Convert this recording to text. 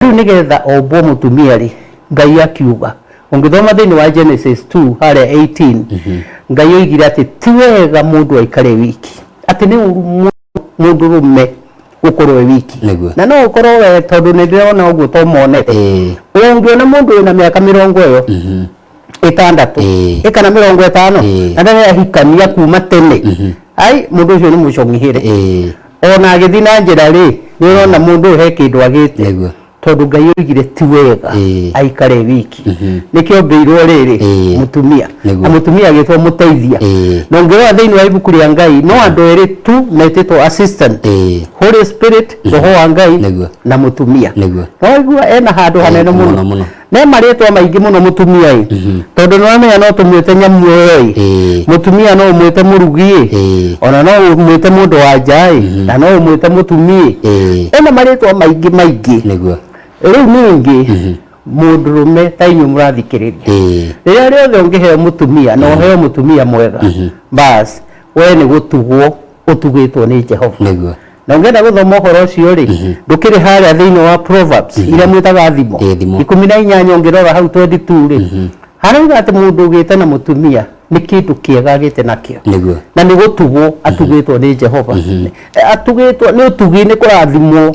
Rĩu nĩgetha ombwo mũtumia rĩ, Ngai akiuga, ũngĩthoma thĩinĩ wa Genesis 2 harĩa 18, Ngai oigire atĩ ti wega mũndũ aikare wiki, atĩ nĩ ũru mũno mũndũrũme gũkorwo e wiki. Na no ũkorwo we tondũ nĩ ndĩrona ũguo to monete. Ũngĩona mũndũ wĩna mĩaka 60 ĩkana 50 na ndarĩ ahikania kuma tene, ai, mũndũ ũcio nĩ mũcong'ihĩre. Ona agĩthiĩ na njĩra rĩ, nĩ ũrona mũndũ ũyũ he kĩndũ agĩte. Tondũ Ngai oigire ti wega aikare wiki, nĩkĩo mbĩirwo rĩrĩ mũtumia. Na mũtumia agĩtwo mũteithia. Na ũngĩrora thĩinĩ wa ibuku rĩa Ngai, no andũ erĩ tu metĩtwo assistant: Holy Spirit, roho wa Ngai, na mũtumia. No waigua ena handũ hanene mũno. Mũno, mũno. Ne marĩtwa maingĩ mũno mũtumia ĩ, tondũ nĩ wamenya no tũmwĩte nyamũ ĩyo ĩ. Mũtumia no ũmwĩte mũrugi ĩ, ona no ũmwĩte mũndũ wa nja ĩ, na no ũmwĩte mũtumia ĩ. Ena marĩtwa maingĩ maingĩ. Rĩu ningĩ mũndũrũme ta inyuĩ mũrathikĩrĩria, rĩrĩa rĩothe ũngĩheo mũtumia na ũheo mũtumia mwega, bas, we nĩ gũtugwo ũtugĩtwo nĩ Jehova. Na ũngĩenda gũthoma ũhoro ũcio rĩ, ndũkĩrĩ harĩa thĩinĩ wa Proverbs iria mwĩtaga Thimo? Ĩĩ, Thimo. 18, ũngĩrora hau 22 rĩ, harauga atĩ mũndũ ũgĩte na mũtumia nĩ kĩndũ kĩega agĩte nakĩo. Na nĩ gũtugwo atugĩtwo nĩ Jehova. Atugĩtwo nĩ ũtugi, nĩ kũrathimwo.